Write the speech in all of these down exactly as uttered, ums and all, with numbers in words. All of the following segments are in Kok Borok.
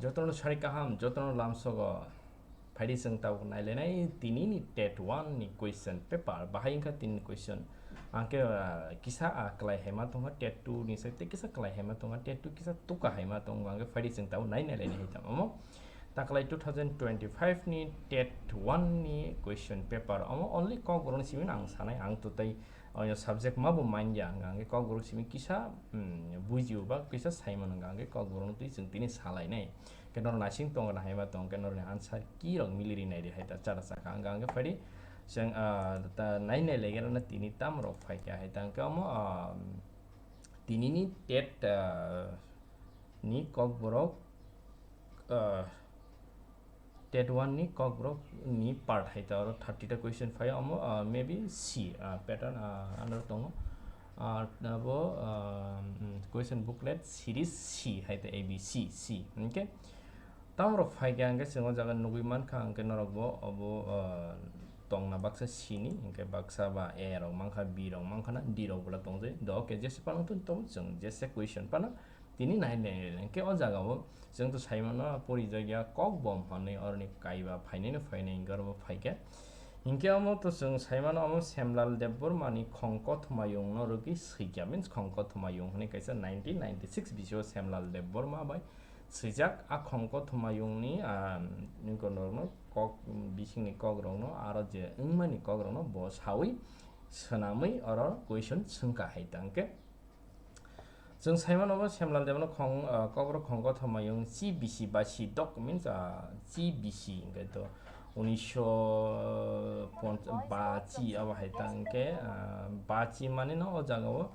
Jotono sari kaham, jotono lamsogo. Phaidi chwng tabuk nailainai tinini TET one ni question paper. Bahai wngkha tinini question. Angkhe, ah, kisa, ah, kwlai haima tongkha TET two ni sai tei kisa kwlai haima tongkha TET two kisa tuka haima tongo. Angkhe phaidi chwng tabuk nai nailainai hai tamo. Taklai two thousand twenty-five ni TET one ni question paper. Omo only Kokborok ni simi ang sanai, ang to tei oya subject ma bo manya, hwnkha hwnkhe Kokborok simi kisa, mm, bujio ba kisa saimano, hwnkha hwnkhe Kokborok no twi chwng tini salainai. Khe norok naising tongo na haiba tong khe norokni answer key rok mili ri nai ri hai ta chara chakha, hwnkha hwnkhe phaidi chwng, ah, ta nai nai laigerana tini tam rok phaikha hai ta hwnkhe omo, ah, tinini TET, ah, ni Kokborok, ah, TET one ni Kokborok ni part hai ta oro thirty ta question phai omo, ah, maybe C, ah, pattern, ah, under tongo. Ah, abo, ah, mm, question booklet series C hai ta A B C, C. Hwnkhe tamrok phai khe hwnkhe chwng o jaga nugui mankha hwnkhe norok bo obo, ah, tongna baksa C ni hwnkhe baksa ba A rok mankha, B rok mankha na D rok bwla tongjai. Do okay jesa panang tong chwng jesa question panang. Tini nai nai nai nai. Hwnkhe o jaga o chwng to saimano porijakya Kokbom hwnwi oroni kaiba phainai no phainai hwnkhe oro bo phaikhe. Hwnkhe omo to chwng saimano omo Semlal Debbarma ni Khongkothoma yung no rwgwi swikya, means Khongkothoma yung hwnwi kaisa nineteen ninety-six bisio Semlal Debbarma bai swijak. A Khongkothoma yung ni, ah, nini norok no kok, bising ni kok rok no aro je wngmani kok rok no bo sawi swnamwi oro question swngkha hai ta hwnkhe. Chwng saimano bo Semlal Debbarma khong, ah, Kokborok Khongkothoma yung C B C ba C dok means, ah, C B C hwnkhe to unisho ponch-, bachi abo hai ta hwnkhe, ah, bachi mani no o jaga o,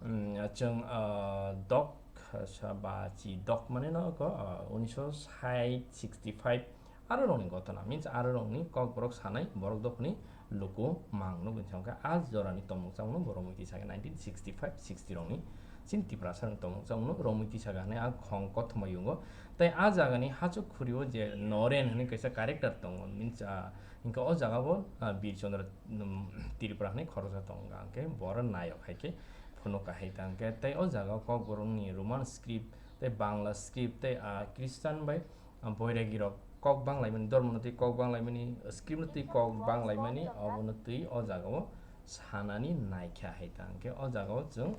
mm, chwng, ah, dok sa bachi dok mani no ko, ah, unisho sait sixty five Aro rokni gotona means aro rokni kokborok sanai borok dophani luku mang nukni thangkha a jorani tongmung chamungno bo romwi tisakha nineteen sixty five sixty rokni chini Tiprasa rokni tongmung chamungno romwi tisakha hwnwi a khong kothoma yungo. Tei a jagani hachuk khurio je Noren hwnwi kaisa character tongo means, ah, hwnkhe o jagao, ah, Bir Chandra, um, Tripura hwnwi khoroksa tongo hwnkhe bo oro nayok hai khe phunukha hai ta hwnkhe tei o jagao kokborokni Roman script tei Bangla script tei, ah, Christian bai ah, boiragi rok kok banglaimani, dormo no twi kok banglaimani, script no twi kok banglaimani, obo no twi o jaga o sanani naikha hai ta hwnkhe o jaga o chwng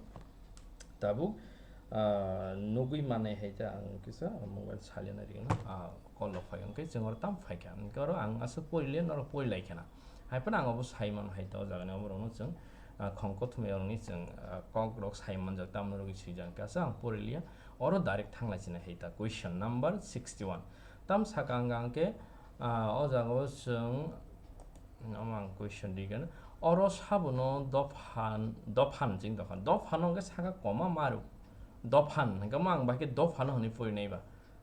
tabuk, ah, nugwi manai hai ta ang kisa mobile silent ri no, ah, call rok phai hwnkhe chwng oro tam phaikha hwnkhe oro ang aswk porilia norok porilaikha na hai phano ang obo saimano hai ta o jaga ni oborok no chwng, ah, khong kothoma yorok ni chwng, ah, kok rok saimanjak tamno rwgwi swijak hwnkhe aswk ang porilia. Oro direct thanglai sini hai ta question number sixty one. Tam saka hwnkha hwnkhe, ah, o jaga o chwng, omo ang question rigano. Oro sabono dophan, dophan ching dophan. Dophano hwnkhe saka koma maru. Dophan hwnkhe mo ang bai khe dophano hwnwi porinai ba.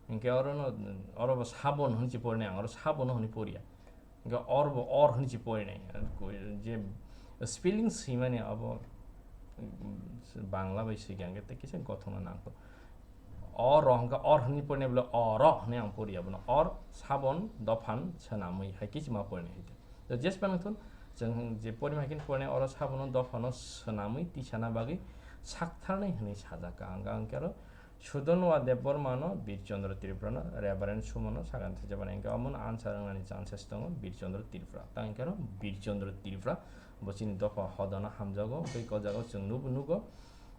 Hwnkhe oro no, oro bo sabon hwnwi se porinai ang, oro sabono hwnwi poriya. Hwnkhe or bo or hwnwi se porinai. Je spelling swimani abo, mm, Bangla bai swikha hwnkhe tei kisa gothokno nangkuk. Or o hwnkhe or hwnwi porinai bole oro hwnwi ang poriya bono. Or sabon dophan swnamwi hai khe se ma porinai hai. To jespa nangthun chwng je porima hai khe porinai oro sabono dophano swnamwi tisana bagwi saktharnai hwnwi sajak ka. Ang, ang khe oro Sudonwa Debbarmano, Bir Chandra Tripurano, Reverend Sumono sagan thajabani hwnkhe omono answer wngnani chances tongo Bir Chandra Tripura. Tang hwnkhe oro Bir Chandra Tripura bo chini dopha hodona hamjago, tei o jaga o chwng nubo nugo.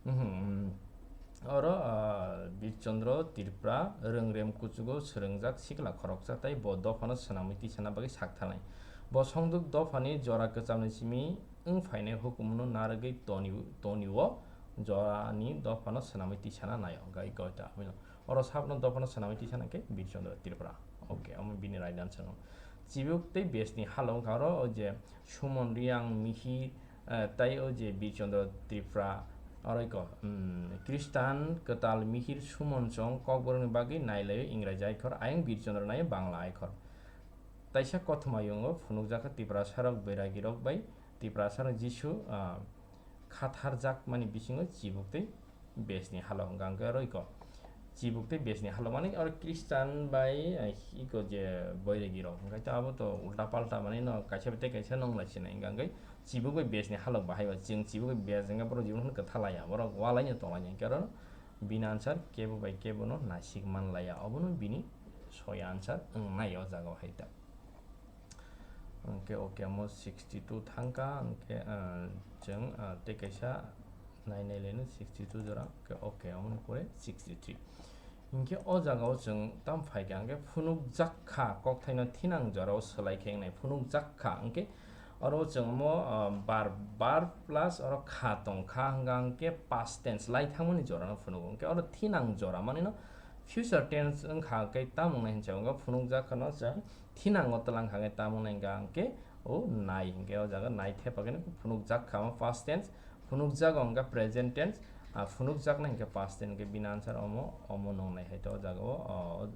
Mhm, oro, ah, Bir Chandra Tripura rwngrem kuchugo swrwngjak sikla khoroksa tei bo dophano swnamwi tisana bagwi saktharnai. Bo songduk dophani jora kwchamni simi wng phainai hukumono narwgwi toni, tonio jorani dophano swnamwi tisana naio, gai goita. Oro sabno dophano swnamwi tisana khe Bir Chandra Tripura. Okay, omo bini right answer no. Chibuk tei Besni halo wngkha oro o je Sumon Riang Mihir, eh, tei o je Bir Chandra Tripura, oro iko, mm, Khristan kwtal Mihir Sumon chong kokborokni bagwi nailaio Ingrai jaikhor, ayang Bir Chandra naio Bangla aikhor. Taisa kothoma yungo phunukjakha Tiprasarok Boiragirok bai Tiprasarok Jisu, ah, khatharjakmani bisingo chibuk tei Besni halo hwnkha hwnkhe oro iko chibuk tei Besni halo mani oro Khristan bai, ah, iko je Boiragirok hwnkhe to abo to ulta palta mani no kaisa tei kaisa nonglai sinai hwnkha hwnkhe chibuk bai Besni halo bahai ba chwng chibuk bai Bes hwnkhe borok jibon hwn kwthalaiya borok walaino tonglainai hwnkhe oro Bini answer kebo bai kebo no naisik man laya, obono bini soi answer wngnai o jaga o hai ta. Hwnkhe okay, omo sixty two thangkha, hwnkhe, ah, chwng, ah, tei kaisa nai nai laino sixty two jora, hwnkhe okay, omoni pore sixty three. Hwnkhe o jaga o chwng tam phaikha, hwnkhe phunukjak kha, kokthaino thinang jora o swlai khe wngnai phunukjak kha, hwnkhe oro chwng omo, ah, verb, verb plus oro kha tong kha, hwnkha hwnkhe past tense lai thangmani jora no phunugo, hwnkhe oro thinang jora mani no future tense wngkha, hwnkhe tam wngnai hinsa wngkha phunukjak kha no chwng thinango twlang kha khe tamo nai hwnkha hwnkhe o nai hwnkhe o jaga nai thepa khe phunukjak kha, omo past tense, phunukjago hwnkha present tense, a phunukjaknai hwnkhe past tense, hwnkhe bini answer omo, omo nongnai hai ta o jaga o, o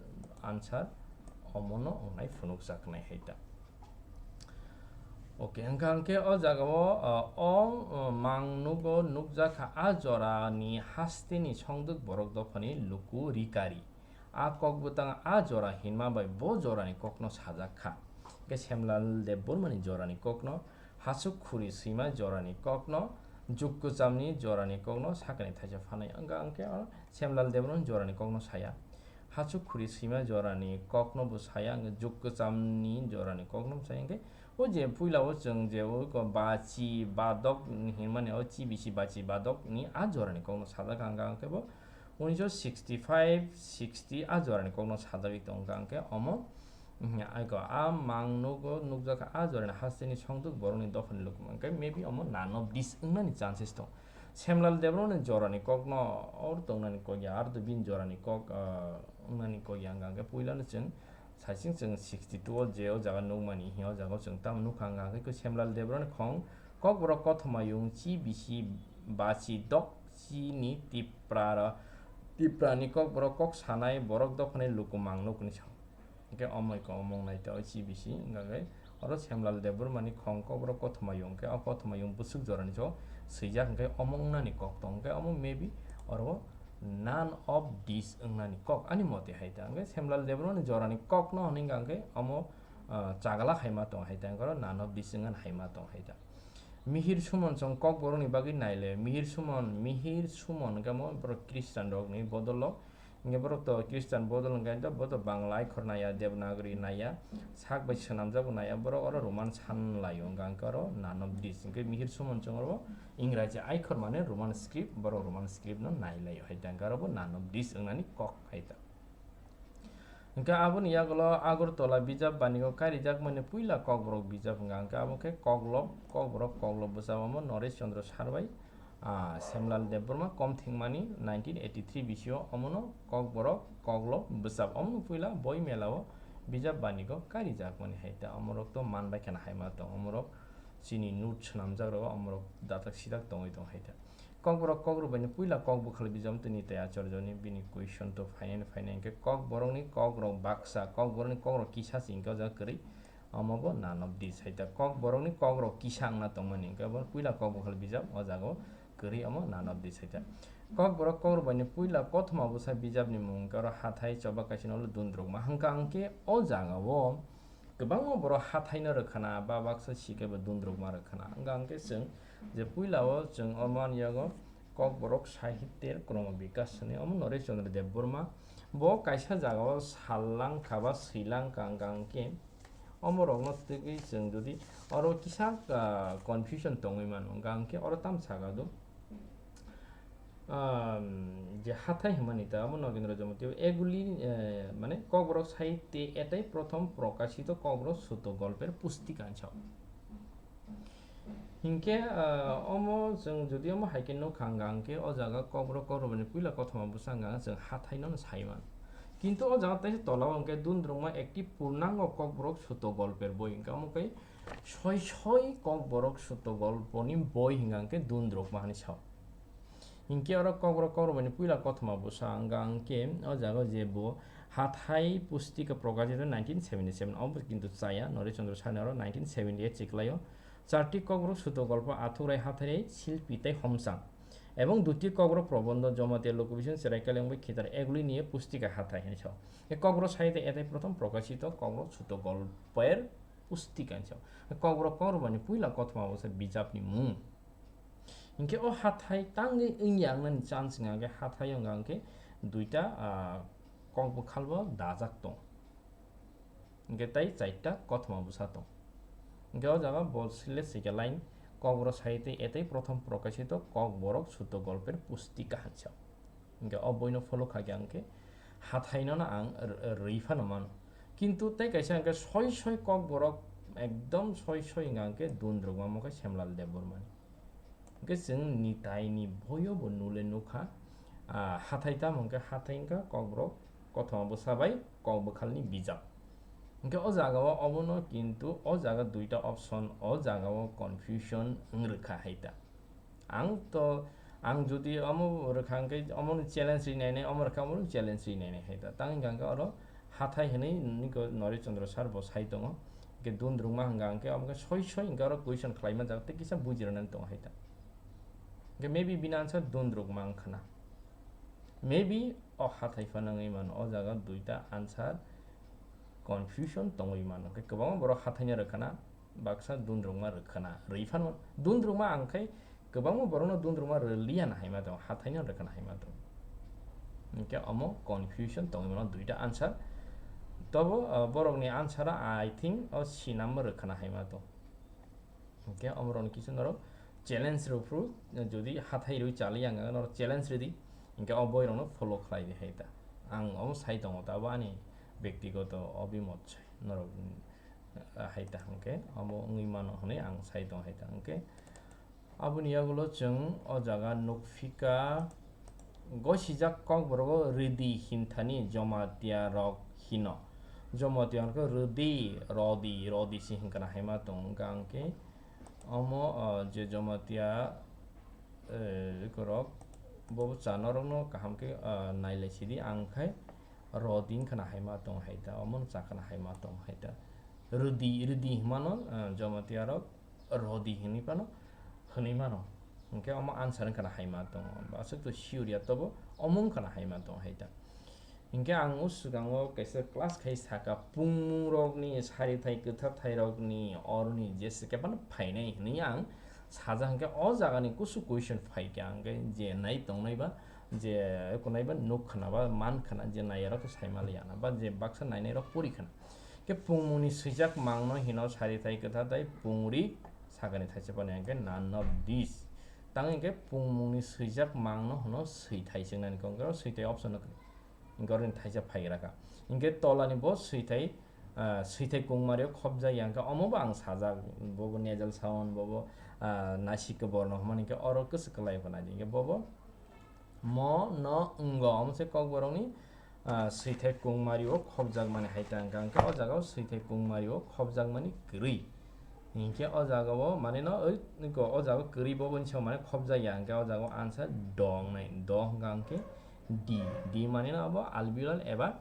answer omono wngnai phunukjaknai hai ta. Okay, hwnkha hwnkhe o jaga o, o, o mang nugo nukjak kha a jora ni haste ni songduk borok dophani luku rikari. A kok bwtang a jora hinma bai bo jorani kokno sajak kha. Hwnkhe Semlal Debbarmani jorani kokno hachuk khuri swima jorani kokno juk kwchamni jorani kokno sakani thaisa phanai. Wngkha hwnkhe oro Semlal Debbarmani jorani kokno saya. Hachuk khuri swima jorani kokno bo saya, hwnkhe juk kwchamni jorani kokno bo saya. Hwnkhe o je puila o chwng je o ko bachi badok hinmani o chi bisi bachi badok ni a jorani kokno sajak kha, hwnkha hwnkhe bo unisho sixty five sixty a jorani kokno sajagwi tongkha, hwnkhe omo, mhm, aiko a mang nugo nukjakha a jorani hasteni songduk borokni dophani luku, hwnkhe maybe omo none of this wngnani chances tong. Semlal Debbarmani jorani kokno or tongnani kok ya, ardo bini jorani kok, ah, wngnani kok ya, hwnkha hwnkhe puilano chwng Saiching chwng sixty two o je o jaga nukmani, hi o jaga o chwng tamo nukha wngkha hwnkhe Semlal Debbarmani khong kokborok kothoma yung chi bisi bachi dok chini Tipra ro, Tipra ni kokborok kok sanai borok dophani luku mang nukni sa. Hwnkhe omo iko omong nai ta o chi bisi wngkha khe oro Semlal Debbarmani khong kokborok kothoma yung khe o kothoma yung bwswk jorani so swijak hwnkhe omong nani kok tong khe omo maybe oro none of this wngnani kok ani mote hai ta. Hwnkhe Semlal Debbarmani jorani kokno hwnwi hwnkha hwnkhe omo, ah, chagala hai ma tong hai ta, hwnkhe oro none of this wngmani hai ma tong hai ta. Mihir Suman chwng kokborokni bagwi naile, Mihir Suman, Mihir Suman hwnkhe omo borok Christian rokni bodolo, hwnkhe borok to Christian bodol hwnkhe to bo to Bangla aikhor naiya, Devanagari naiya, sak bai swnamjak bo naiya, borok oro Roman san laio, hwnkha hwnkhe oro none of this, hwnkhe Mihir Suman chwng oro Ingraji aikhor mane Roman script, borok Roman script no nai laio hai ta, hwnkhe oro bo none of this wngnani kok hai ta. Hwnkhe aboni yagulo Agartala bijap banigo karijakmani puila kokborok bijap hwnkha hwnkhe abo khe Koklob, kokborok Koklob bwsabo omo Noresh Chandra Sarbai, ah, Semlal Debbarma kom thwngmani nineteen eighty three bisio omono kokborok Koklob bwsap omono puila boi melao bijap banigo karijakmani hai ta omorok to manbai kheno hai ma tong omorok chini note swnamjak rok omorok datak sidak tongwi tong hai ta. Kokborok kokrok bai ni puila kok bwkhal bijam twi Nitai Acharya ni bini question to phainai phainai hwnkhe kokborok ni kokrok baksa, kokborok ni kokrok kisa se hwnkhe o jaga kwrwi, omo bo none of this hai ta. Kokborok ni kokrok kisa wngna tongmani hwnkhe bo puila kok bwkhal bijam o jaga o kwrwi omo none of this hai ta. Kokborok kokrok bai ni puila kothoma bwsa bijap ni mung hwnkhe oro hathai choba kaisa no dundrukma hwnkha hwnkhe o jaga o Kwbangma borok hathaino rwkhana ba baksa sikhe bo dundrukma rwkhana. Wngkha hwnkhe chwng je puila o chwng o man yago Kokborok Sahitya Kromo Bikas hwnwi omo Noresh Chandra Debbarma. Bo kaisa jagao sallang kha ba swillang kha, wngkha hwnkhe omo rokno twgwi chwng jodi oro kisa, ah, confusion tongwi mano, wngkha hwnkhe oro tamo saka do. Um, je hathai hwnmani ta abo Nogendra Jamatia eguli, eh, mane Kokborok Sahitya Etai Prothom Prokashito Kokborok Suto Golper Pustika hinsa. Hinkhe, ah, omo chwng jodi omo hai khe nukha hwnkha hwnkhe o jaga Kokborok Kokrobani puila kothoma bwsa hwnkha chwng hathai no sai man. Kintu o jaga teisa tola o hwnkhe dundrukma ekti purnango Kokborok Suto Golper boi hwnkha omo khe soi soi Kokborok Suto Golponi boi hwnkha hwnkhe dundrukma hinwi sao. Hinkhe oro Kokborok Kokrobani puila kothoma bwsa wngkha hwnkhe o jaga o je bo hathai pustika prokashito nineteen seventy seven, obo kintu chaya, Noresh Chandra Sarni oro nineteen seventy eight chiklaio. Charti Kokborok Suto Golpo Athukrai Hathai Silpi tei Homsang. Ebong Dutio Kokborok Probondo Jamatia Lokobisong Cherai Kaleng bai Khitar Eguli niye pustika hathai hinwi sao. E Kokborok Sahitya Etai Prothom Prokashito Kokborok Suto Golper pustika hinwi sao. Kokborok Kokrobani puila kothoma bwsa bijapni mung. Hinkhe o hathai tangwi wngya wngnani chance wngkha, hinkhe hathai wngkha hinkhe duita, ah, kok bwkhalbo dajak tong. Hinkhe tai chaita kothoma bwsa tong. Hinkhe o jaga bo sile sika line kokborok sai tei etei prothom prokashito kokborok suto golper pustika hinsa. Hinkhe o boino follow kha khe ang khe hathaino no ang r-, r-, rwi phano mano. Kintu tei kaisa ang khe soi soi kokborok ekdom soi soi wngkha ang khe Dundrukma mo khe Semlal Debbarmani. Hinkhe chwng nitai ni boyo bo nule nukha, ah, hathai tamo hinkhe hathai wngkha kokborok kothoma bwsa bai kok bwkhalni bijap. Hinkhe o jaga o omono kintu o jaga duita option, o jaga o confusion wng rwkha hai ta. Ang to, ang jodi omo rwkha hinkhe omono challenge ri nainai, omo rwkha omono challenge ri nainai hai ta. Tang hinkha hinkhe oro hathai hinwi nini ko Noresh Chandra sir bo sai tongo. Hinkhe Dundrukma hinkha hinkhe omo khe soi soi hinkhe oro question khlaima jaga tei kisa bujirwnani tongo hai ta. Hinkhe maybe bini answer Dundrukma wngkha na. Maybe o hathai phano wngwi mano, o jaga duita answer confusion tongwi mano. Hinkhe kwbangma borok hathaino rwkha na, baksa Dundrukma rwkha na, rwi phano Dundrukma ang khai kwbangma borokno Dundrukma rwliya na hai ma tongo, hathaino rwkha na hai ma tongo. Hinkhe omo confusion tongwi mano duita answer. Tobo, uh, borokni answer o I think o C number rwkha na hai ma tongo. Hinkhe omorokni kisa norok challenge rw phuru, jodi hathai rwi chaliya wngkha norok challenge rwdi, hinkhe o boirokno follow khlai di hai ta. Ang omo sai tongo ta, abo ani bektigoto obimot sai norok, ah, hai ta hinkhe omo wngwi mano hinwi ang sai tongo hai ta. Hinkhe aboni yagulo chwng o jaga nukphika, gosijak kokborok o rwdi hinthani Jamatia rok hino. Jamatia rok rwdi, rodi, rodi se hinkha na hai ma tongo. Hinkha ang khe omo, o, je Jamatia, eh, rok bo chana rokno kaham khe, ah, nailai sidi, ang khai rodi hinkha na hai ma tongo hai ta, omo no chakha na hai ma tongo hai ta. Rwdi, rwdi hinmano, ah, Jamatia rok rodi hinwi phano, hinwi mano. Hinkhe omo answer wngkha na hai ma tongo. Aswk to sure ya, tobo omo wngkha na hai ma tongo hai ta. Hinkhe ang o swkango kaisa class khai saka, pungmungrokni, sarithai kwthathairokni, oroni jesa khe phano phainai hinwi ang sajak. Hinkhe o jagani kusu question phaikha, hinkhe je nai tongnai ba, je kunai ba nuk khna ba man khna, je naiyarok khe sai maliya na, ba je baksa nainairok pori khna. Khe pungmungni swijak mangno hino sarithai kwthathai pungri sakani thaisa phano, hinkhe none of this. Tang hinkhe pungmungni swijak mangno hino swithai chengnani kok, hinkhe o swithai option no, hinkhe oroni thaisa phaigra kha. Hinkhe tolani bo swithai, ah, swithai kungmario khopjak ya, hinkhe omo bo ang sajak, bobo nasal sound, bobo, ah, nasik borno hwnmani, hinkhe oro kwchwk kwlai phano, hinkhe bobo mo no wngo, omo se kokborokni, ah, swithai kungmario khopjakmani hai ta wngkha, hwnkhe o jaga o swithai kungmario khopjakmani kwrwi. Hinkhe o jaga o mane no oi, o jaga o kwrwi bo boni saimano khopjak ya, hwnkhe o jaga o answer do wngnai, do hwnkha hwnkhe D, D mane no abo alveolar eba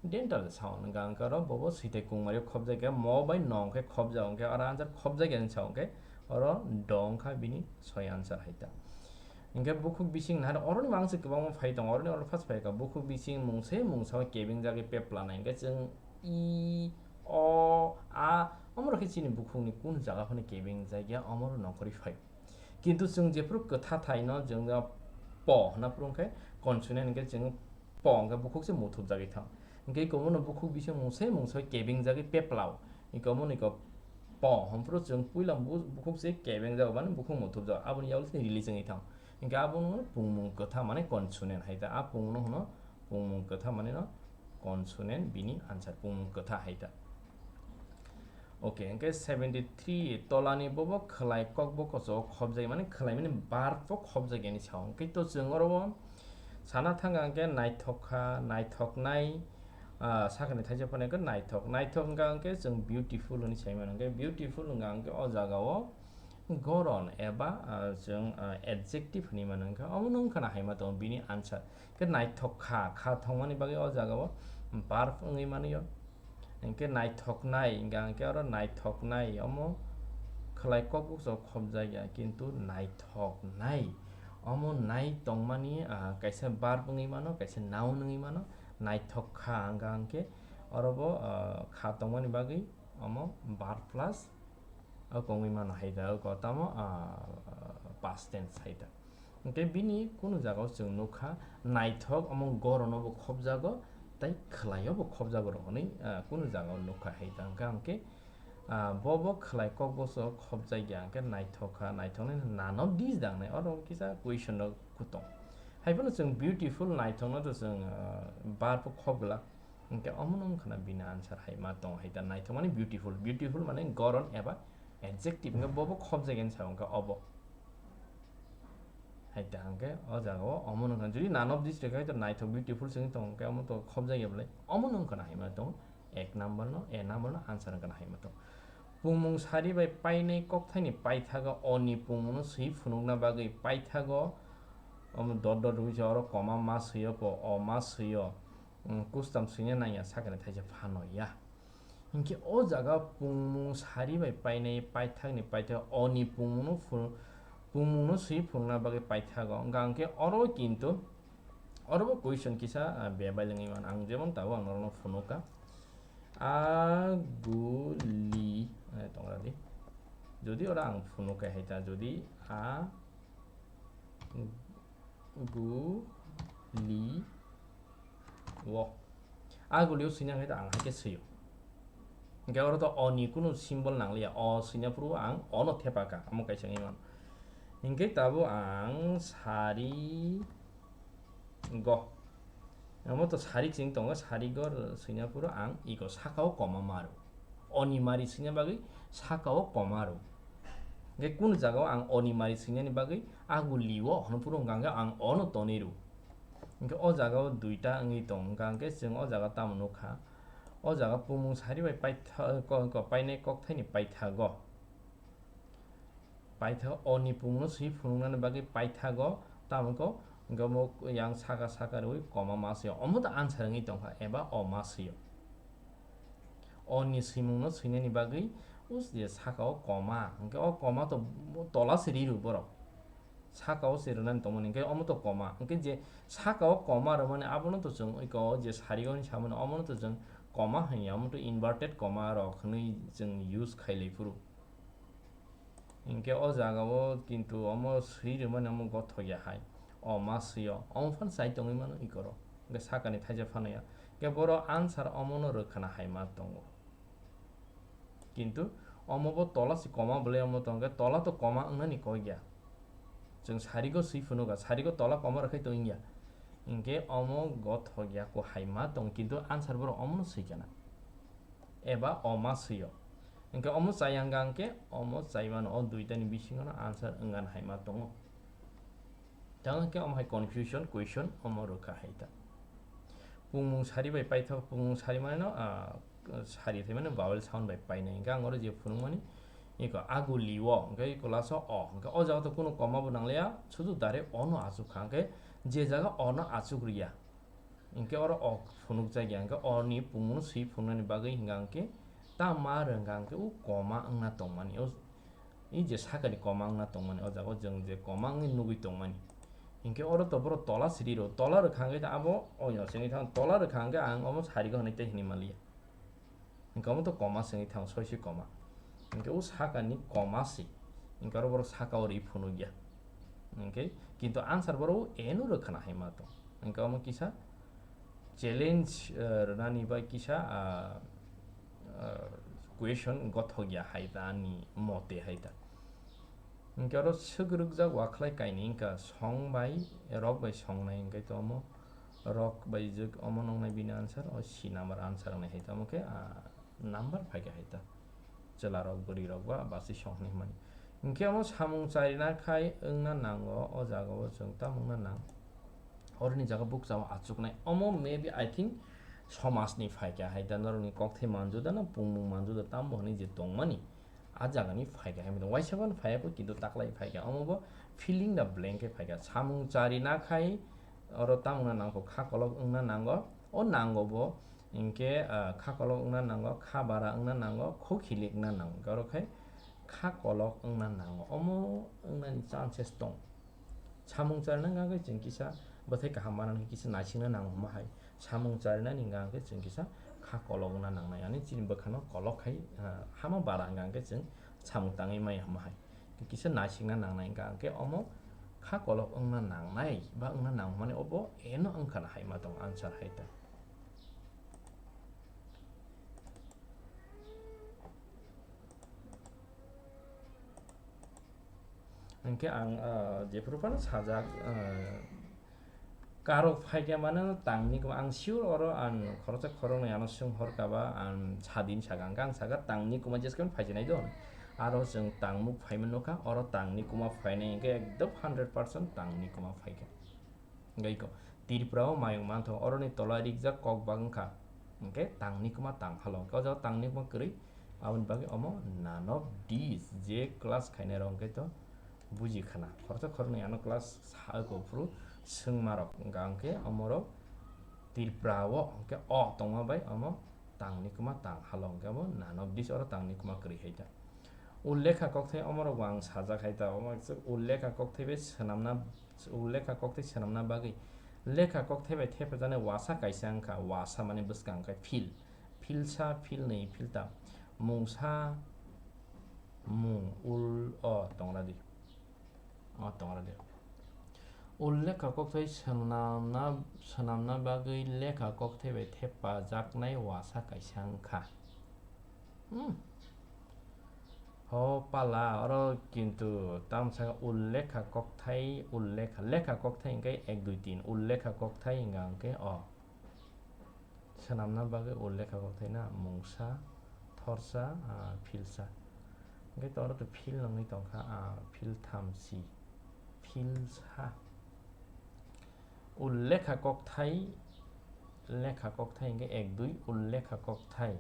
dental sound wngkha, hwnkhe oro bobo swithai kungmario khopjak ya, mo bai no hwnkhe khopjak, hwnkhe oro answer khopjak ya hinwi sa hwnkhe oro do wngkha bini soi answer hai ta. Hwnkhe bukhuk bising nahar oroni mangse kwbangma phai tongo, oroni oro first phai kha bukhuk bising mungse mungsa o kebeng jagwi pepla nai, hwnkhe chwng i, o, a, omorok khe chini bukhukni kun jaga phano kebeng jak ya, omorok nongkhorwi phai. Kintu chwng jephru kwtha thaino chwng po hwnna phuru hwnkhe consonant hwnkhe chwng po hwnkhe bukhuk se muthubjagwi thang. Hwnkhe ikomono bukhuk bising mungse mungsa kebeng jagwi peplao. Ikomono iko po hwnphru chwng puila bu-, bukhuk se kebeng jago mani bukhuk muthubjago. Aboni yagulo chini release wngwi thang. Hwnkhe abono pungmung kwtha mane consonant hai ta. A pungmungno hwno pungmung kwtha mane no consonant bini answer pungmung kwtha hai ta. Okay, hwnkhe seventy three tolani bobo khwlai kokbo kocho khopjak mani khwlai mani verb o khopjak yani sao. Hwnkhe to chwng oro o sana thangkha hwnkhe naithok kha, naithoknai, ah, sakani thaisa phano hwnkhe naithok. Naithok hwnkha hwnkhe chwng beautiful hwnwi sai mano. Hwnkhe beautiful hwnkha hwnkhe o jaga o goron eba, ah, chwng, ah, adjective hwnwi mano. Hwnkhe omo no wngkha na hai ma tongo bini answer. Hwnkhe naithok kha, kha thongmani bagwi o jaga o verb wngwi mano. Hwnkhe naithoknai, hwnkha hwnkhe oro naithoknai, omo khwlai kok bukcha o khopjak ya, kintu naithoknai, omo nai tongmani, ah, kaisa verb wngwi mano, kaisa noun wngwi mano, naithok kha, hwnkha hwnkhe oro bo, ah, kha tongmani bagwi omo verb plus o kongwi mano hai da, o ko tamo, ah, past tense hai ta. Hwnkhe bini kunu jagao chwng nukha, naithok omo gorono bo khobjago, tei khwlaio bo khobjago rw hwnwi, ah, kunu jagao nukha hai ta. Hwnkhe, hwnkhe, ah, bo bo khwlai kok boso khobjak ya, hwnkhe naithok kha, naithoknai none of these dangnai, oro kisa question rok kutong. Hai phano chwng beautiful naithokno to chwng, ah, verb o khobgwlak, hwnkhe omono wngkhana bini answer hai ma tong hai ta. Naithok mani beautiful, beautiful mane goron eba adjective, hwnkhe bo bo khobjak ya sa hwnkhe obo. Hai ta hwnkhe o jagao omono wngkha. Jodi none of these rwkha hai to naithok beautiful se wngwi tong hwnkhe omo to khobjak ya belai. Omono wngkhana hai ma tong ek number no, a number no answer wngkhana hai ma tong. Pungmung sari bai painai kokthaini paithago o ni pungmungno swi phunukna bagwi paithago, omo dot dot rwisa oro comma ma swiyo po, o ma swiyo, mm, custom swina nangya sakani thaisa phano ya. Hinkhe o jaga pungmung sari bai painai paithakni paithak o ni pungmungno phu-, pungmungno swi phunukna bagwi paithago. Hwnkha hwnkhe oro kintu oro bo question kisa, ah, bebak lengwi mano. Ang jemon tabuk ang norokno phunukkha. Aguli, eh, tongra di. Jodi oro ang phunukkha hai ta, jodi a gu li o. Aguli o swina hai ta ang hai khe swiyo. Hwnkhe oro to o ni kunu symbol nangliya. O swina phuru ang o no thepakha. Amo kaisa wngwi mano. Hinkhe tabuk ang sari go. Omo to sarik sing tongo, sarik go swina phuru ang iko saka o comma ma rw. Oni mari swina bagwi saka o comma rw. Hwnkhe kunu jaga o ang oni mari swinani bagwi agu li o hwnwi phuru hwnkha hwnkhe ang o no tonwi rw. Hwnkhe o jaga o duita wngwi tong, hwnkha hwnkhe chwng o jaga tamo nukha. O jaga pungmung sari bai paitha-, ko-, ko-, painai kokthaini paithago. Paithago, o ni pungno swi phunuknani bagwi paithago, tamo khe hwnkhe omo yang saka saka rwui comma ma swiyo. Omo to answer wngwi tongkha, eba o ma swiyo. O ni swimungno swinani bagwi us je saka o comma, hwnkhe o comma to tola se ri rw borok. Saka o se rwnani tongmani, hwnkhe omo to comma. Hwnkhe je saka o comma rwmani abono to chwng iko je sarigo hinwi samani, omono to chwng comma hinya, omo to inverted comma rok hinwi chwng use khailai phuru. Hinkhe o jaga o kintu omo swi rwmani omo gothok ya hai. O ma swi o. Omo phano chai tongwi mano ikoro. Hinkhe sakani thaisa phano ya. Hinkhe boro answer omono rwkhana hai ma tongo. Kintu omo bo tola se comma bwlai omo tongkhe tola to comma wngnani kok ya. Chwng sarigo swi phunukha, sarigo tola comma rwkhai tong ya. Hinkhe omo gothok ya ko hai ma tong kintu answer boro omono swi kana. Eba o ma swi o. Hinkhe omo chayang gang khe omo chaimano o duitani bisingo no answer wngani hai ma tongo. Tamo khe omo hai confusion question omo rwkha hai ta. Pungmung sari bai paithak, pungmung sari mane no, ah, sari thai mane vowel sound bai painai. Hinkhe ang oro je phunukmani, iko agu li o, hinkhe iko last o o. Hinkhe o jaga to kunu comma bo nangliya, sudu direct o no achuk kha. Hinkhe je jaga o no achuk riya, hinkhe oro o phunukjak ya, hinkhe o ni pungmung no swi phunuknani bagwi hinkha hinkhe ta ma rwngkha hinkhe o comma wngna tongmani. O I je sakani comma wngna tongmani, o jaga o chwng je comma wngwi nugwi tongmani. Hinkhe oro to borok tola siri rw, tola rwkha hwnkhe abo oino se wngwi thango, tola rwkha hwnkhe ang omo sarigo hwnwi tei hwnwi manliya. Hinkhe omo to comma se wngwi thango, soise comma. Hinkhe o sakani comma se. Hinkhe oro borok saka o ri phunukya. Hinkhe kintu answer borok o eno rwkhana hai ma tong. Hinkhe omo kisa challenge, eh, rwnani bai kisa, ah, ah, question gothok ya hai ta ani mote hai ta. Hinkhe oro swk rwkjak wakhlai kainwi wngkha song bai rok bai songnai, hinkhe to omo rok bai jwk omo nongnai bini answer, o C number answer wngnai hai ta, omo khe, ah, number phaikha hai ta. Chwla rok, bwrwi rok ba basi song hinwi hwnmani. Hinkhe omo samung charina khai wngna nango, o jaga o chwng tamo wngna nang. Oroni jaga bukcha o achuknai. Omo maybe I think somajni phaikha hai da, norokni kokthai manju da na pungmung manju da tamo hwnwi je tongmani. A jagani phaikha hai mano. Waisa phano phaiya kho, kintu taklai phaikha. Omo bo filling the blank khe phaikha. Samung charina khai oro tamo wngna nangkho, kha kolok wngna nango. O nango bo hinkhe, ah, kha kolok wngna nango, kha bara wngna nango, kho khilik wngna nango. Oro khai kha kolok wngna nango. Omo wngnani chances tong. Samung charina hwnkha khe chwng kisa bwthai kaham manani kisa naisingna nango hwnma hai. Samung charinani hwnkha khe chwng kisa kha kolok wngna nangnai. Ani chini bwkhano kolok khai, ah, hama bara hwnkha khe chwng samung tangwi maya hwnma hai. Kisa naisingna nangnai wngkha, hwnkhe omo kha kolok wngna nangnai ba wngna nangmani obo eno wngkha na hai ma tong answer hai ta. Hwnkhe ang, ah, jephuru phano sajak, ah, karok phaikha mano tangni kuma ang sure oro ang khoroksa khoroknwi ano swng horkha ba ang sadin saka hwnkhe ang saka tangni kuma jeskhe phaisinai do. Aro chwng tangmuk phaima nukha, oro tangni kuma phainai hwnkhe ekdom hundred percent tangni kuma phaikha. Hwnkhe iko Tripura o mayung manthogo, oroni tola rijak kok bak wngkha, hwnkhe tangni kuma tang halo, hwnkhe o jaga tangni kuma kwrwi, aboni bagwi omo none of these je class khainai rok hwnkhe to buji khana. Khoroksa khoroknwi ano class sa oko phuru swngma rok, hwnkha hwnkhe omorok Tripura o hwnkhe o tongma bai omo tangni kuma tang halo, hwnkhe bo none of these oro tangni kuma kwrwi hai ta. Ullekha kokthai omorok bo ang sajak hai ta, omo ullekha kokthai bai swnamna, ullekha kokthai swnamna bagwi lekha kokthai bai thepajaknai wasa kaisa wngkha, wasa mani bwskang khe phil, philsa, philnwi, philtam, mungsa, mung, ul, o tongra di, o tongra di. Ullekha kokthai swnamna, swnamna bagwi lekha kokthai bai thepajaknai wasa kaisa wngkha. Hmm. Ho pala, oro kintu tamo saka ullekha kokthai, ullekha, lekha kokthai hwnkhe ek dui tin, ullekha kokthai hwnkha hwnkhe o. Swnamna bagwi ullekha kokthai na mungsa, thorsa, ah, philsa. Hwnkhe to oro to phil nungwi tongkha, ah, philtham si, philsa. Ullekha kokthai, lekha kokthai hwnkhe ek dui, ullekha kokthai.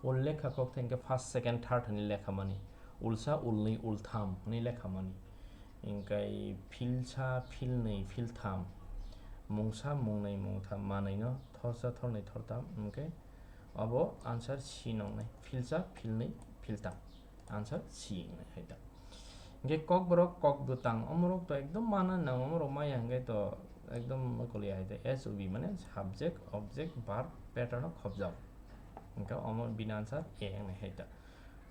Ullekha kokthai hwnkhe first, second, third hwnwi lekha mani. Ulsa, ulnwi, ultham hwnwi lekha mani. Hwnkhe philsa, philnwi, philtham. Mungsa, mungnwi, mungtham, manwino, thorsa, thornwi, thortham. Hwnkhe obo answer C nongnai. Philsa, philnwi, philtham. Answer C wngnai hai ta. Hwnkhe kokborok, kokbwtang, omorok to ekdom mana nang, omorok maya hwnkhe to ekdom mokoli hai ta. S O V mane subject, object, verb, pattern o khobjak. Hwnkhe omo bini answer A wngnai hai ta.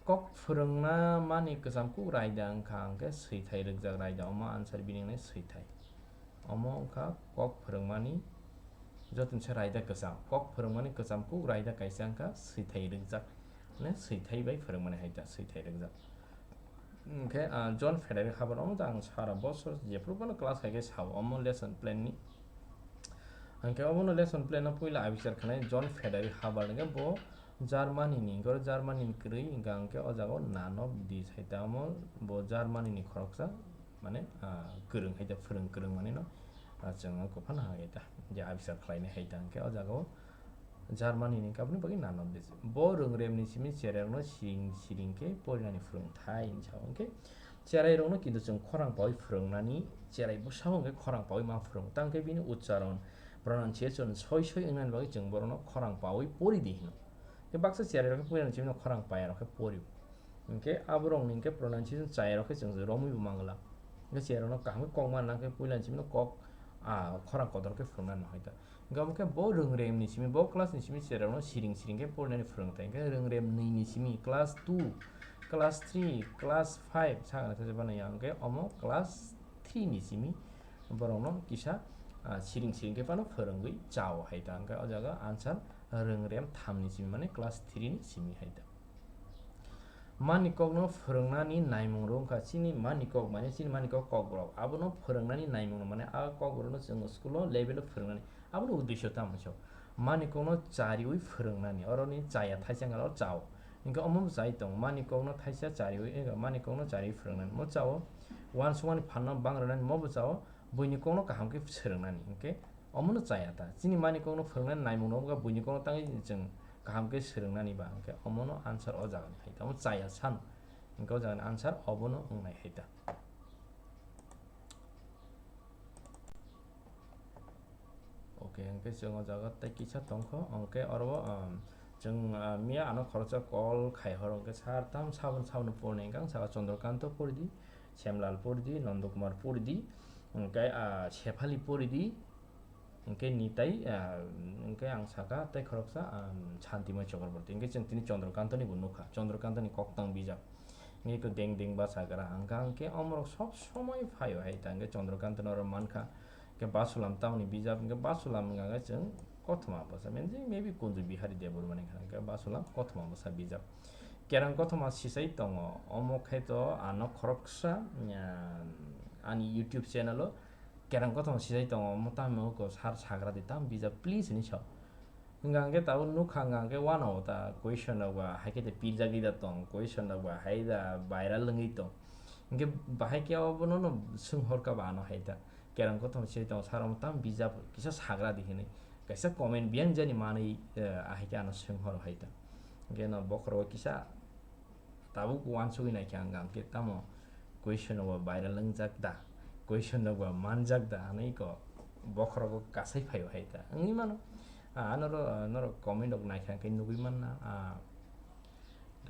Kok phwrwngna mani kwcham kuk raida wngkha, hwnkhe swithai rwkjak raida, omo answer bini wngnai swithai. Omo wngkha kok phwrwngmani joto ni se raida kwcham. Kok phwrwngmani kwcham kuk raida kaisa wngkha swithai rwkjak. Mane swithai bai phwrwngmani hai ta, swithai rwkjak. Hwnkhe, ah, John Frederick Hubbard omo ta ang sara bosor jephuru bono class hai khe sao, omo lesson plan ni. Hwnkhe obono lesson plan no puila abichar khanai John Frederick Hubbard hwnkhe bo Germany ni, hwnkhe oro Germany ni kwrwi hwnkha hwnkhe o jaga o none of these hai ta omo bo Germany ni khoroksa mane, ah, kwrwng hai ta, phwrwng kwrwng mani no, ah, chwng oko phano hai ta je abichar khlainai hai ta hwnkhe o jaga o Germany ni kabni bagwi none of these. Bo rwngrem ni simi cherai rokno siring siring khe porinani phwrwngthai hinwi sao hwnkhe cherai rokno kintu chwng khorang pawi phwrwngnani cherai bwsao hwnkhe khorang pawi ma phwrwng tang khe bini uchcharon pronunciation soi soi wngnani bagwi chwng borokno khorang pawi pori di hino. Khe baksa cherai rok khe porinani simi no khorang paya rok khe pori. Hwnkhe aborokni hwnkhe pronunciation chaya rok khe chwng romwi bo mangla. Hwnkhe cherai rokno kaham khe kok mana khe puila ni simi no kok, ah, khorang kotor khe phwrwngna nahoi ta. Hwnkhe omo khe bo rwngrem ni simi, bo class ni simi cherai rokno siring siring khe porinani phwrwng thai. Hwnkhe rwngrem nwi ni simi class two, class three, class five sakha na thajak bana ya. Hwnkhe omo class three ni simi borokno kisa, ah, siring siring khe phano phwrwngwi chao hai ta. Hwnkhe o jaga answer rwngrem tham ni simi mane class three ni simi hai ta. Mani kokno phwrwngnani naimung rok wngkha chini mani kok, mane chini mani kok kokborok. Abono phwrwngnani naimung rok, mane a kokborokno chwng school o level o phwrwngnani. Aboni uddesho tamo se? Mani kokno chariwi phwrwngnani. Oroni chaya thaisa wngkha o chao. Hwnkhe omo bo chai tongo. Mani kokno thaisa chariwi, eh, mani kokno chariwi phwrwngnani. Mo chao. Uansukmani phanno bang rwnani mo bo chao. Buini kokno kaham khe phwrwngnani. Hwnkhe omono chaya ta. Chini mani kokno phwrwngnani naimung rok wngkha buini kokno tangwi chwng kaham khe swrwngnani ba, hwnkhe omono answer o jagani hai ta, omo chaya sano, hwnkhe o jagani answer obono wngnai hai ta. Okay, hwnkhe chwng o jaga tei kisa tongkho, hwnkhe oro, um, chwng, ah, miya ano khoroksa call khai horo, hwnkhe sir tam sabon sabon porni hwnkhe ang saka Chandrakanta poridi, Shyamlal poridi, Nandakumar poridi, hwnkhe, ah, Shephali poridi, Hwnkhe ni tai, ah, hwnkhe ang saka tei khoroksa, ah, Shantimoi Chakraborty. Hwnkhe chwng tini Chandrakantani bo nukha. Chandrakantani koktang bijap. Niko deng deng basa gra hwnkha hwnkhe omorok sob somoi phaio hai ta hwnkhe Chandrakanta norok mankha. Hwnkhe Basulam tamoni bijap hwnkhe Basulam hwnkha hwnkhe chwng kothoma bwsa, means maybe Kunju Bihari Debbarma ni hwnkha hwnkhe Basulam kothoma bwsa bijap. Kerang kothoma sisai tongo, omo khai to ano khoroksa, ah, ani YouTube channel o kerang kothoma sisai tongo, omo tamo ko sar sagra di tam bijap please hinwi sao. Hwnkha hwnkhe tabuk nukha hwnkha hwnkhe uanao ta question rok ba hai khe de pirjagwi da tong, question rok ba hai da viral wngwi tong. Hwnkhe bahai khe obono no swnghorkha ba ano hai ta. Kerang kothoma se tong sar omo tam bijap kisa sagra di hinwi. Kaisa comment biyang jani manwi, eh, ahai khe ano swnghoro hai ta. Hwnkhe no bokhorogo kisa tabuk uansugwi naikha hwnkha hwnkhe tamo question rok ba viral wngjak da, question rok ba manjak da hinwi ko bokhorogo kasai phaio hai ta wngwi mano. Ah, norok, norok comment rok naikha hwnkhe nugwi manna, ah,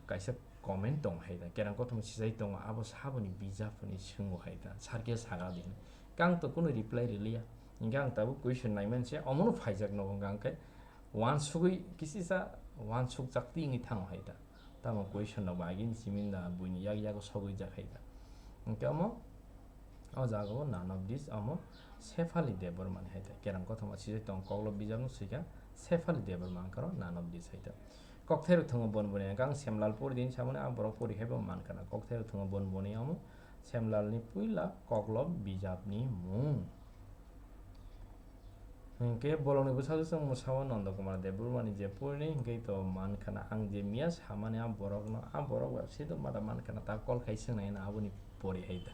kaisa comment tong hai ta, kerang kothoma sisai tongo, abo saboni bijap hinwi swngo hai ta, sarkhe sagra di hinwi. Khe ang to kunu reply rwliya, hwnkhe ang tabuk question naiman se omono phaijak nogo hwnkha hwnkhe uansugwi kisisa uansukjak twi wngwi thango hai ta. Tamo question rok ba agini simi da buini yak yago sogwi jak hai ta. Hwnkhe omo o jaga o none of this omo Sefali Debbarma ni hai ta. Kerang kothoma sijak tong koklo bijap no swikha Sefali Debbarma hwnkhe oro none of this hai ta. Kokthai rok thwngo bon boni hwnkhe ang Semlal pori di hinwi samani a borok pori hai bo mankha na. Kokthai rok thwngo bon boni omo Semlal ni puila koklo bijap ni mung. Hwnkhe bolongni bwsajwk chwng mwsao Nanda Kumar Debbarma ni je porinai hwnkhe to mankha na, ang je miya samani a borokno, a borok website o mada mankha na, ta call khai swngnai hwnwi aboni pori hai ta.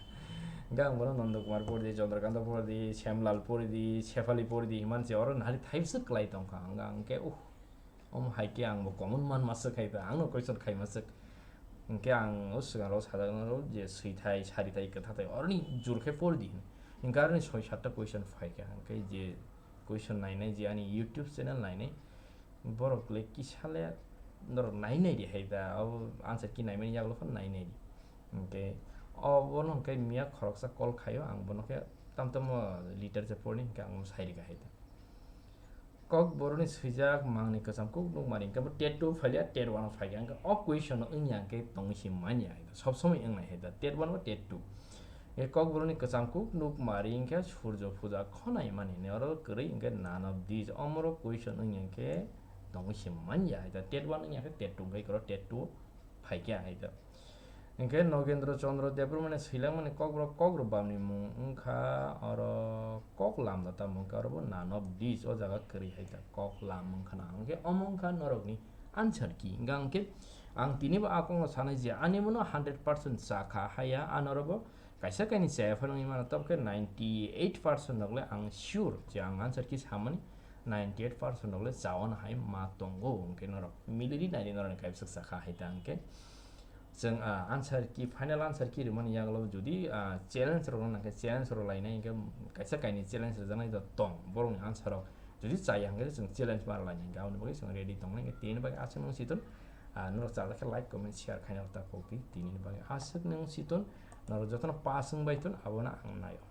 Hwnkhe ang bono Nanda Kumar pori di, Chandrakanta pori di, Semlal pori di, Sefali pori di hinmani se oro nari thaibwswk kwlai tongkha. Hwnkhe ang khe uh, omo hai khe ang bo common man maswk hai ta, ang no question khai maswk. Hwnkhe ang o swkang rok sajak nai rok je swithai, sarithai, kwthathai oroni jur khe pori di hinwi. Hwnkhe aroni soi satta question phai kha, hwnkhe je question nainai, je ani YouTube channel nainai, borok le kisa le norok nai nai di hai ta, o answer key naimani yagulo phano nai nai di. Hwnkhe o bono hwnkhe miya khoroksa call khaio, ang bono khe tam tamo literature porni hwnkhe ang sai rikha hai ta. Kokborokni swijak mangni kwcham kuk nukmani hwnkhe bo tet two phailiya, tet one o phaikha, hwnkhe o question no wngya hwnkhe tongwi se manya hai ta, sob somoi wngnai hai ta, tet one ba tet two. Hwnkhe kokborokni kwcham kuk nukmari hwnkhe surjo puja khonai mani hinwi oro kwrwi hwnkhe none of this, omoro question wngya hwnkhe tongwi se manya hai ta, tet one wngya khe tet two hwnkhe oro tet two phaikha hai ta. Hwnkhe Nogendra Chandra Debbarmani swilangmani kokborok, kokborok bamni mung wngkha oro kok lamda tamo wngkha oro bo none of this o jaga kwrwi hai ta kok lam wngkha na hwnkhe omo wngkha norokni answer key. Hwnkha hwnkhe ang tini bo a kokno sanai je ani bono hundred percent chakha haya, ano oro bo kaisa kaini chaya phano wngwi mano, tabukhe ninety eight percent rok le ang sure je ang answer key samani ninety eight percent rok le chawana hai ma tongo, hwnkhe norok miliri naidi norokni kaibwswk chakha hai ta hwnkhe. Chwng, ah, answer key, final answer key rwmani yagulo jodi, ah, challenge rok nangkhe challenge rok lainai hwnkhe kaisa kaini challenge rwjaknai do tong, borokni answer rok jodi chaya hwnkhe chwng challenge ma rwlainai hwnkhe aboni bagwi chwng ready tongnai hwnkhe tini bagwi aswk nung siton, ah, norok chajak khe like, comment, share khaina rok ta kok di tini bagwi aswk nung siton norok jotono pass wngbai ton abono ang naio.